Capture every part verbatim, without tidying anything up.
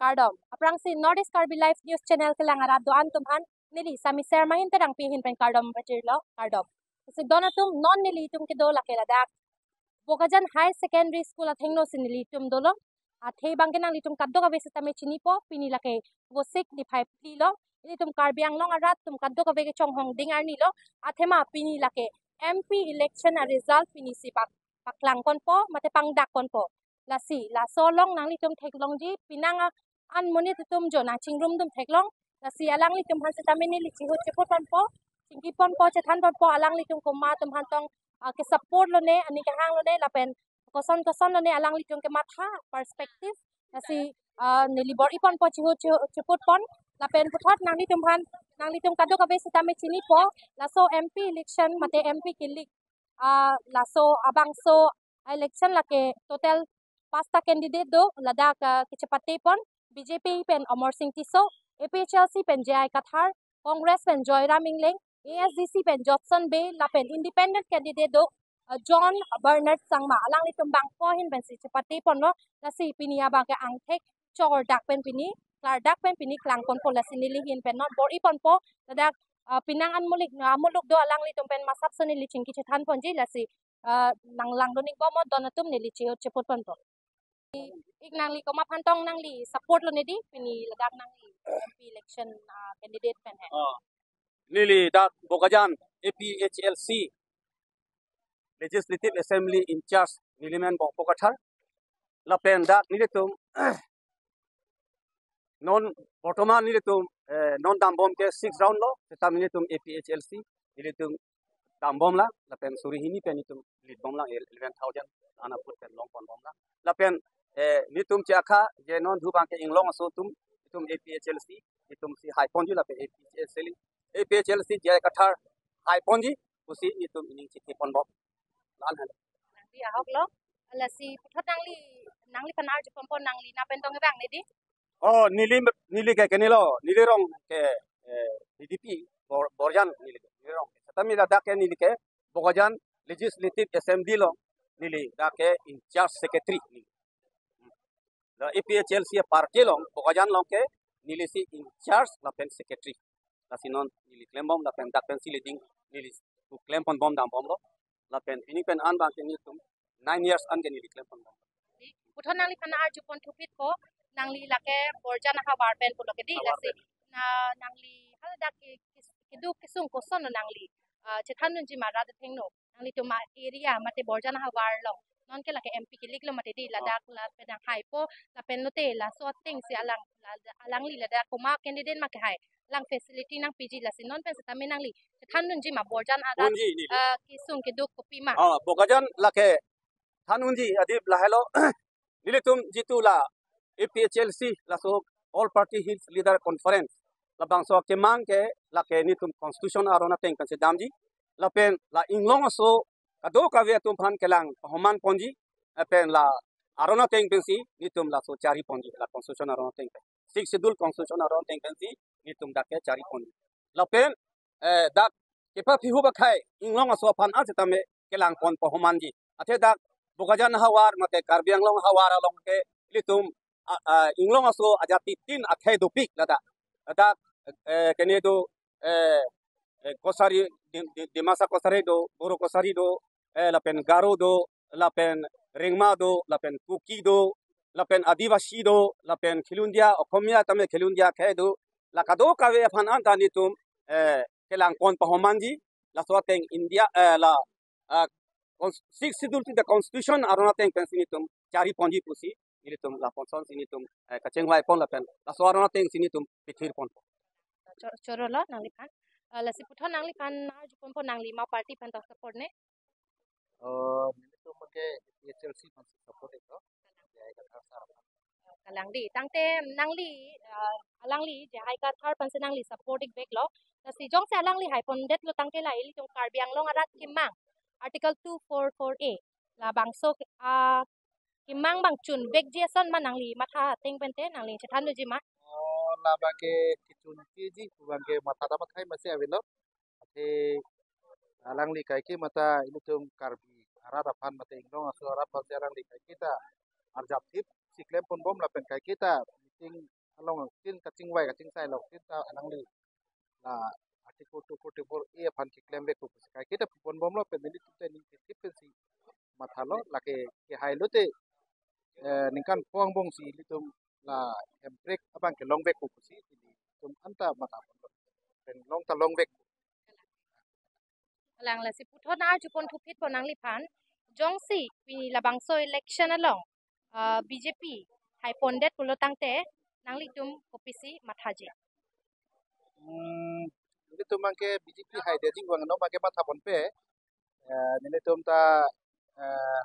Kardom. Aphrangsi North East Karbi Live News Channel kelang arat do-an atum aphan neli Sami Sermahing Terangpi ahin pen kardom pajirlo, kardom. Si don atum, non nelitum kedo lake ladak Bokajan High Secondary School athengno si nelitum dolo. Athe abangke nanglitum kadokave sitame chinipo, pini lake Vosik niphai phli lo. Ilitum Karbi Anglong arat atum kadokave kechonghong ding arni lo. Athema pini lake M P election a result pini si pak paklang ponpo, mate pangdak ponpo. Lasi laso along nanglitum theklongji, penang a anmonit atum jo nangchingrum atum theklong. Lasi alanglitum aphan sitame neli chihut chiput ponpo, chingki ponpo, chethan ponpo, alanglitum komat atum aphan tong, ah, ke support lone, aning kehang lone, lapen koson koson lone alanglitum kematha perspective. Lasi, ah, neli bor-i ponpo, chihut chihut chiput pon. Lapen puthot nanglitum aphan, nanglitum kadokave sitame chinipo, laso M P election mate M P kilik, ah, laso abangso election lake total pasta candidate do, ladak, ah, kechepate pon, B J P pen Amarsing Tisso, A P H L C pen J I Kathar, Congress pen Joyram Engleng, A S D C pen Jotson Bey, lapen independent candidate do, ah, John Bernard Sangma, alanglitum bangpho ahin pensi chepate ponlo. Lasi pini abangke angthek chordak pen pini, klardak pen pini klang ponpo. Lasi neli ahin pen non bor-i ponpo, ladak, ah, penang anmulik, ah, muluk do, alanglitum pen masap so neli chingki chethan ponji. Lasi, ah, nanglang doning po mo, don atum, neli chihut chiput ponpo. Ik nangli komat aphan tong nangli support lone di, pini ladak nangli M P election, ah, candidate pen he? Oh. Neli dak Bokajan A P H L C Legislative Assembly in charge nelimen Bongpo Kathar. Lapen dak nelitum non bortoman nelitum, eh, non dambom ke six round lo, seta nelitum A P H L C nelitum dambom lang, lapen suri hini pen nelitum lead bom lang, eleven thousand an aput pen long ponbom lang. Lapen, eh, nelitum che akha je non thu abangke Inglong aso atum, nelitum A P H L C nelitum si hai ponji, lapen A P H L C, A P H L C J I Kathar hai ponji pusi nelitum ining chithi ponbom. Lan han. Nangli ahok lo. Lasi puthot nangli, nangliphan arju ponpo, nangli na pen tong abang ne di? Oh, neli, neli ke kene lo, neli rong ke, eh, B D P, Bor-, Borjan neli ke, neli rong. Tetapi ladak ke neli ke Bokajan Legislative Assembly lo, neli dak ke in charge secretary neli. La A P H L C party along, Bokajan along ke neli si in charge lapen secretary. Lasi non neli klembom lapen dak pensi leading neli klem ponbom dambom lo. Lapen pini pen an abangke nelitum nine years an ke neli klem ponbom. Puthot nangliphan arju pon thupit ko, nangli lake Borjan ahavar pen pulo ke di, havar lasi pen. Na nangli haladak ke, ke, keduk kesung koson lo nangli, ah, chethan dunji ma rat athengno? Nanglitum a-area mate Borjan ahavar along non ke lake M P kilik lo mate di, oh, ladak lapen nang hai po, lapen lote laso ateng si alang, la-, alangli ladak komat candidate ma kehai, alang facility nangpiji, lasi non pen sitame nangli chethan dunji ma Borjan arat, dunji neli, ah, kesung keduk kopima? Oh, Bokajan lake than unji adip lahelo. Nelitum jitu la A P H L C, laso All Party Hills Leader Conference, labangso kemang ke lake nelitum constitution aron ateng pensi damji. Lapen la Inglong aso kadokave atum aphan kelang pahoman ponji, lapen la aron ateng pensi nelitum laso chari ponji, la constitution aron ateng pen, Sixth Schedule constitution aron ateng pensi nelitum dak ke chari ponji. Lapen, eh, dak kepaphihup akhei Inglong aso aphan an sitame kelang pon pahomanji. Athe dak Bokajan ahavar mate Karbi Anglong ahavar along ke ilitum, a, a, Inglong aso ajati tin akhei dopik ladak. Ladak, eh, kene do, eh, eh, Kachari, Di-, Di-, Dimasa Kachari do, Boro Kachari do, eh, lapen Garo do, lapen Rengma do, lapen Kuki do, lapen Adivasi do, lapen Khilunjia, Okhomia tame Khilunjia akhei do, la kadokave aphan anta nelitum, eh, kelang pon pahomanji, laso ateng India, eh, la, ah, cons-, Sixth Schedule to the Constitution aron ateng pensi nelitum chari ponji pusi, nelitum lapuson si nelitum, eh, kachingvai pon lapen laso aron ateng si nelitum pithir pon. Cho-, choro lo nangliphan. Ah, lasi puthot nangliphan arju ponpo, nangli ma party aphan ta support ne? Oh, nelitum ke A P H L C aphan support iklo. J I Kathar sir aphan. Kalang di. Tangte nangli, ah, alangli J I Kathar aphansi nangli support ik vek lo. Lasi jongsi alangli hai pondet lo tangte la ilitum Karbi Anglong arat kemang Article two four four A, labangso, ah, kemang abang chun vekji ason ma nangli matha ateng pen te nangli chethan doji ma? Oh, labangke kechun keji pu abangke matha ta mathai masi avelo. Athe alangli kaike matha ilitum Karbi arat aphan mate Inglong aso arat aphansi alangli kaike ta arjap thip si klem ponbom lapen kaike ta meeting along tin kachingvai kachingsai along tin ta alangli la Article two forty-four A aphan keklem vekpo pusi kaiketa ponbomlo pen nelitum ta ning tip pensi mathalo lake kehai lote, eh, ningkan pho angbong si ilitum la hemprek abang kelong vekpo pusi ilitum anta matha ponlo pen long ta long vek. Kalang, lasi puthot arjupon thupitpo nangliphan, jongsi pini labangso election along, ah, B J P haipondet pulo tangte nanglitum kopisi mathaji? Hmm, nelitum abangke B J P haidetji abang non abangke matha ponpe. Eh, nelitum ta, eh,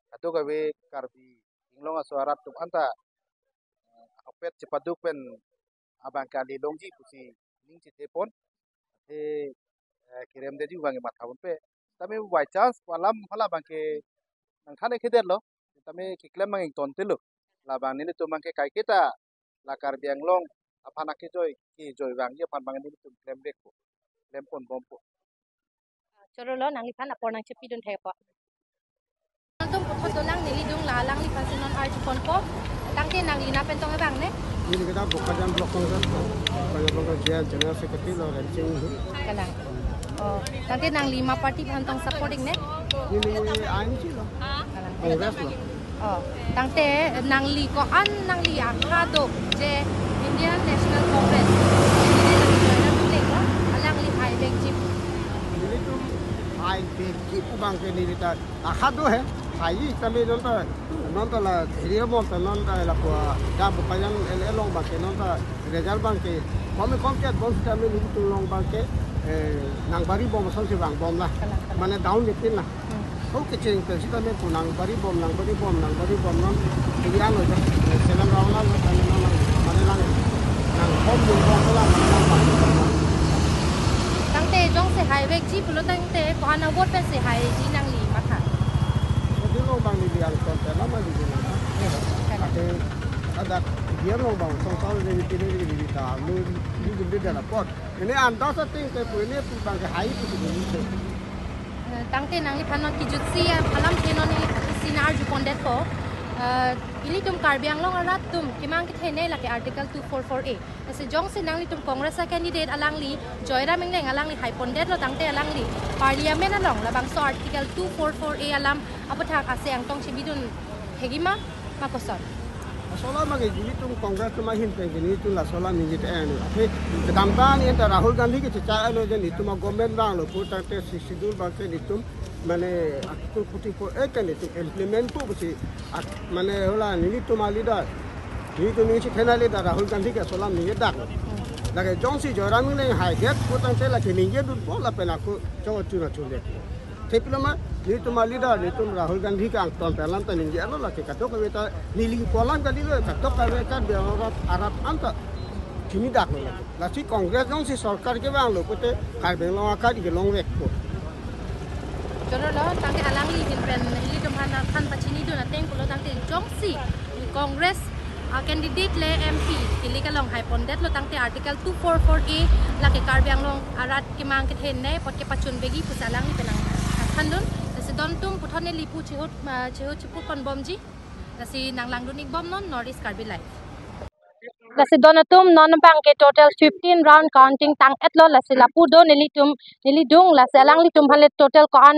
kadokave Karbi Anglong aso arat atum anta, eh, ahokpet chepaduk pen abangke ali longji pusi ning chethe pon. Te, eh, kerem detji abangke matha ponpe. Tame by chance pu alam hala abangke nangthan-ik-edetlo. Tame keklem abang ingtontelo. Labang nelitum abangke kaiketa la Karbi Anglong aphan akejoi, kejoi vangji aphan abang nelitum klem vekpo, klem ponbompo. Chorolo, nangliphan apor nangchepidun thekpo. Nangtum puthot dolang, neli dung la alangliphan si non arjuponpo. Tangte nangli na pen tong abang ne? Neli kita Bokajan Block Congress, Bokajan Block Congress General Secretary lo Remching. Kalang. Oh, tangte nangli ma party aphan tong supporting ne? Neli I N C lo. Kalang. Congress lo. Oh, tangte nangli ko-an nangli akha do je Indian National Congress. Neli nangli join up le ko alangli haivekji. Nelitum haivekji pu abangke neli ta akha do he. Hai tame non ta, non ta la area bom ta non ta lapu ta Bokajan L A along abangke non ta result abangke kom kom kat bom tame nelitum along abangke, eh, nangbari bom asonsi vangbomla. Kalang, kalang. Mane down nitin la. Hmm. Ho kecheng pen sitame pu nangbari bom, nangbari bom, nangbari bom non. Jadi ano ja, eh, selam raula lo tame non nang, mane nang, nang hom yung bom la, mane nang bari bom la. Tangte jongsi haivekji pulo tangte ko-an a-vote pensi haiji nangli matha? Jadi lo abang neli angkon pen lama di sini. Kalang. Ate ada dia lo abang song song de di di di ta lo di di de la pot. Ini andas ating te pu ini pu abangke hai pu di di. Eh, tangte nangliphan non kejutsi alam ke non neli si na arjupondetpo. Eh, ilitum Karbi Anglong arat atum kemang kethe ne lake Article two four four A. Lasi jongsi nanglitum Congress a-candidate alangli Joyram Engleng alangli haipondetlo tangte alangli Parliament along labangso Article two four four A alam aputhak ase angtong chebidun thekji ma, ma koson? Laso alam ke nelitum Congress atum ahin pen ke nelitum laso alam ningje te anu. Aphi kedamtang ni anta Rahul Gandhi ke chechak lo je nelitum a-government vanglo pu tangte Sixth Schedule abangke nelitum mane Article forty-four A ke nelitum implement pu pusi ak-, mane hala nelitum a-leader, nelitum ningje thena leader Rahul Gandhi ke laso alam ningjedak. Lake jongsi Joyram Engleng haidet pu tangte lake ningjedunpo lapen ako chong chuna chundet. Thepiloma, nelitum a-leader, nelitum Rahul Gandhi ke angton pen alam ta ningjelo lake kadokave ta neli pu alam kalilo, kadokave Karbi Anglong arat, arat anta chinidak lo lake. Lasi Congress jongsi sorkar kevanglo pute Karbi Anglong akai kelong vekpo. Chorolo, tangte alangli ahin pen ilitum aphan than pachinidun ateng pulo tangte jongsi Congress a-candidate le M P kili kalong haipondetlo tangte Article two four four A lake Karbi Anglong arat kemang kethe ne apot kepachunvekji pusi alangli pen nangthandun. Lasi don atum puthot neli pu chihut, ah, chihut chipu ponbomji. Lasi nanglangdun-ikbomnon North East Karbi Live. Lasi don atum non abangke total fifteen round counting tang-etlo, lasi lapu do nelitum, neli dung, lasi alanglitum aphan le total ko-an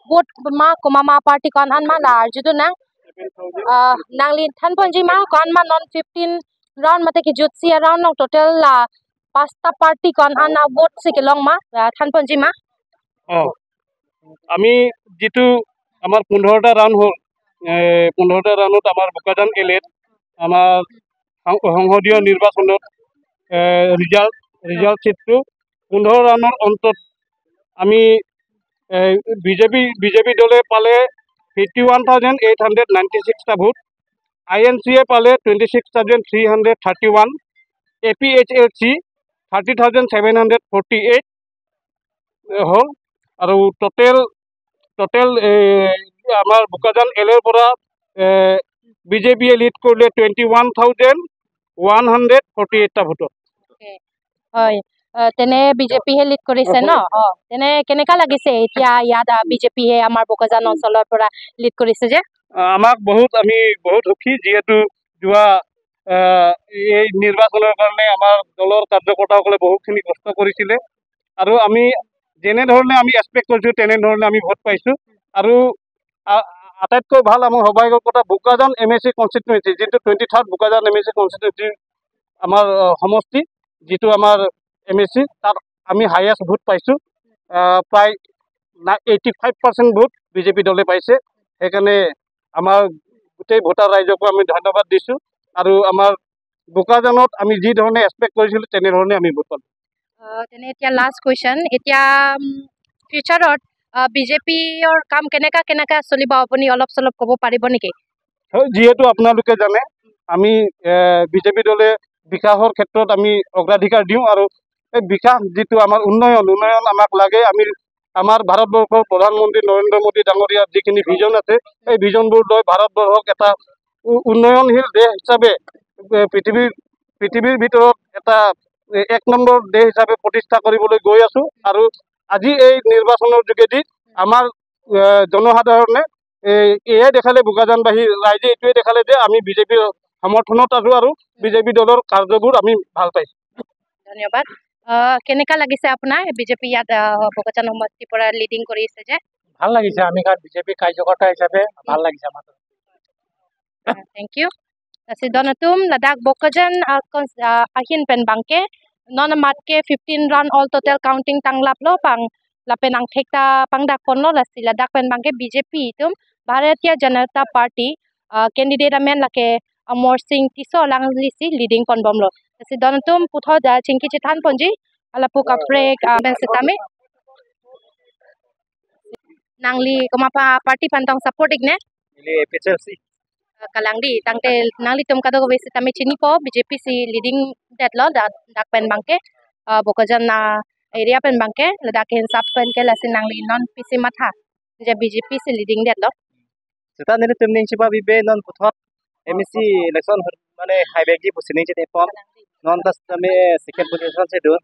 vote ma, komat ma party ko-an an ma la arjudun nang. Ah, nangli thanponji ma ko-an ma non fifteen round mate kejutsi a-round along total la pasta party ko-an an a-vote si kelong ma, ah, thanponji ma? Oh, আমি যিটো আমাৰ পোন্ধৰটা ৰাউণ্ড হ'ল, এ, পোন্ধৰটা ৰাউণ্ডত আমাৰ বোকাজান এলেত আমাৰ সং-, সংসদীয় নিৰ্বাচনত, এ, ৰিজাল্ট, ৰিজাল্ট শ্বিটটো পোন্ধৰ ৰাউণ্ডৰ অন্তত আমি, এ, বিজেপি, বিজেপি দলে পালে fifty one thousand eight hundred ninety ছিক্সটা ভোট, আই এন চিয়ে পালে twenty six thousand three hundred thirty one, A P H L C thirty thousand seven hundred forty eight হ'ল আৰু টোটেল, টোটেল, এ, আমাৰ বোকাজান এলেৰ পৰা, এ, বিজেপিয়ে লিড কৰিলে twenty one thousand one hundred forty এইটটা ভোটত। হয়, আহ, তেনে বিজেপিহে লিড কৰিছে ন? অ, তেনে কেনেকা লাগিছে এতিয়া ইয়াত, আহ, বিজেপিহে আমাৰ বোকাজান অঞ্চলৰ পৰা লিড কৰিছে যে? আহ, আমাক বহুত, আমি বহুত সুখী, যিহেতু যোৱা আহ, এই নিৰ্বাচনৰ কাৰণে আমাৰ দলৰ কাৰ্যকৰ্তাসকলে বহুতখিনি কষ্ট কৰিছিলে আৰু আমি যেনেধৰণে আমি এক্সপেক্ট কৰিছো তেনেধৰণে আমি ভোট পাইছো আৰু আ-, আটাইতকৈ ভাল আমাৰ সৌভাগ্যৰ কথা বোকাজান এম এ চি কনষ্টিটুৱেঞ্চি, যিটো twenty third Bokajan M A চি কনষ্টিটুৱেঞ্চি আমাৰ, আহ, সমষ্টি, যিটো আমাৰ এম এ চি, তাত আমি হায়েষ্ট ভোট পাইছো। আহ, প্ৰায় এইটি ফাইভ পাৰ্চেণ্ট ভোট বি জে পি দলে পাইছে। সেইকাৰণে আমাৰ গোটেই ভোটাৰ ৰাইজকো আমি ধন্যবাদ দিছো আৰু আমাৰ বোকাজানত আমি যি ধৰণে এক্সপেক্ট কৰিছিলো তেনেধৰণে আমি ভোট পালো। আহ, তেনে এতিয়া লাষ্ট কুৱেশ্যন, এতিয়া ফিউচাৰত বিজেপিৰ কাম কেনেকা কেনেকা চলিব, আপুনি অলপ চলপ ক'ব পাৰিব নেকি? হয়, যিহেতু আপোনালোকে জানে আমি বিজেপি দলে বিকাশৰ ক্ষেত্ৰত আমি অগ্ৰাধিকাৰ দিওঁ আৰু এই বিকাশ যিটো আমাৰ উন্নয়ন, উন্নয়ন আমাক লাগে। আমি আমাৰ ভাৰতবৰ্ষৰ প্ৰধানমন্ত্ৰী নৰেন্দ্ৰ মোদী ডাঙৰীয়াৰ যিখিনি ভিজন আছে, এই ভিজনবোৰ লৈ ভাৰতবৰ্ষক এটা উ- উন্নয়নশীল দেশ হিচাপে এ, পৃথিৱীৰ পৃথিৱীৰ ভিতৰত এটা এ, এক নম্বৰ দেশ হিচাপে প্ৰতিষ্ঠা কৰিবলৈ গৈ আছো আৰু আজি এই নিৰ্বাচনৰ যোগেদি আমাৰ এ, জনসাধাৰণে এ, এয়াই দেখালে, বোকাজানবাসী ৰাইজে এইটোৱে দেখালে যে আমি বিজেপিৰ সমৰ্থনত আছো আৰু বিজেপি দলৰ কাৰ্যবোৰ আমি ভাল পাইছো। ধন্যবাদ। আহ, কেনেকা লাগিছে আপোনাৰ বিজেপি ইয়াত, আহ, বোকাজান সমষ্টিৰ পৰা লিডিং কৰি আছে যে? ভাল লাগিছে, আমি কাৰ্ড বিজেপি কাৰ্যকৰ্তা হিচাপে ভাল লাগিছে আমাৰ। Thank you. Lasi don atum, ladak Bokajan, ah, cons- ah, ahin pen bangke non amat ke fifteen round all total counting tanglaplo pang, lapen angthek ta pangdak ponlo, lasi ladak pen bangke B J P atum, Bharatiya Janata Party, ah, candidate amen lake Amar Singh Tisso alangli si leading ponbomlo. Lasi don atum puthot, ah, chingki chethan ponji, lapu kaprek, ah, pen setame. Nangli komat pa party aphan tong support ik ne? Neli A P H L C. Kalang di, tangte nanglitum kadokave setame chinipo, B J P si leading detlo, dak, dak pen bangke, ah, Bokajan, ah, area pen bangke, ladak ke hinsap pen ke, lasi nangli non pisi matha, je B J P si leading detlo. Seta nelitum ning chiba bibe non puthot M A C election mane haibek di pusi ning chini pom. Non ta setame second position si dun.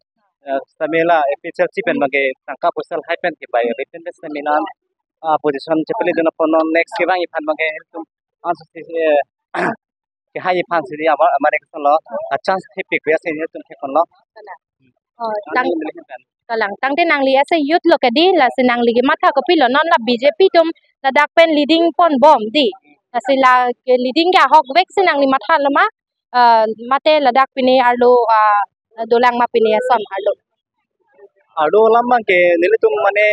Eh, setame la A P H L C pen bangke tangka poisa lahai pen kebai ave pen setame non, ah, position chepeli dun apot non next kevang iphan bangke tum ansu si, eh, kehai iphan si di amar amar ek lo a chance thepik ya si tum thekon lo. Oh, tang kalang. Tangte nangli as a youth lo kedi, lasi nangli kematha kopilo, non la B J P atum ladak pen leading ponbom di. Lasi la ke leading ke ahokvek si nangli matha lo ma, ah, mate ladak pine arlo, ah, dolang ma pine ason arlo. Arlo alam bangke nelitum mane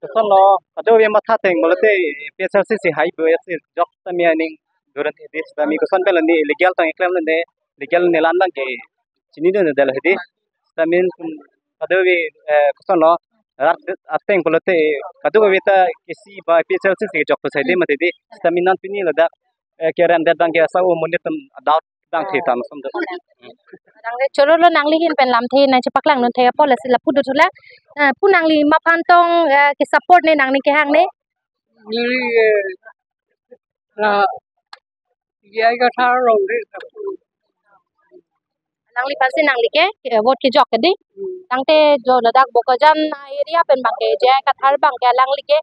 koson lo, kadokave matha ateng pulote A P H L C si haibo ya si jok setame aning duran hedi setame koson pen la ne illegal tang eklem ne legal ne lan bangke chini dun del hedi. Setame kadokave, eh, koson lo, rat ateng pulote kadokave ta kesi ba A P H L C si jok to sai de mati di. Setame non pini ladak, eh, kerem det bangke asa o monit tum doubt bangke tam som do. Nangli choro lo, nangli ahin pen lamthe nangchepaklang dun thek apot, lasi lapu dothulang. Eh, pu nangli komat aphan tong, eh, ke support ne, nangning kehang ne? Neli, eh, la J I Kathar along de. Nangli aphan si nangli ke, eh, vote kejok kedi. Tangte jo ladak Bokajan area pen bangke J I Kathar bangke alangli ke,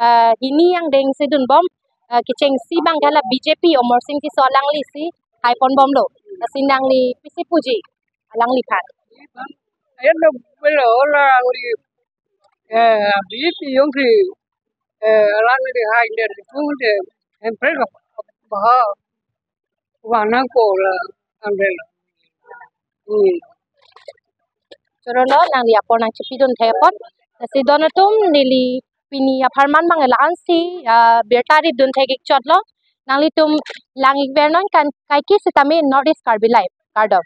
eh, hini angdeng si dunbom, eh, kechengsi bangke la B J P Amar Singh Tisso alangli si hai ponbomlo. Lasi nangli pisi puji alangliphan? Ayan na bela ola uri, eh, B J P yong si, eh, alang di hai der di pung de, hempre ka baha wana ko la andel. Hmm. Choro lo, nangli apor nangchepi dun thek apot. Lasi don atum, neli pini apharman bang la-an si, ah, birta ri dun thek ik chot lo. Nanglitum lang ik ver non kan, kaike setame North East Karbi Live, kardom.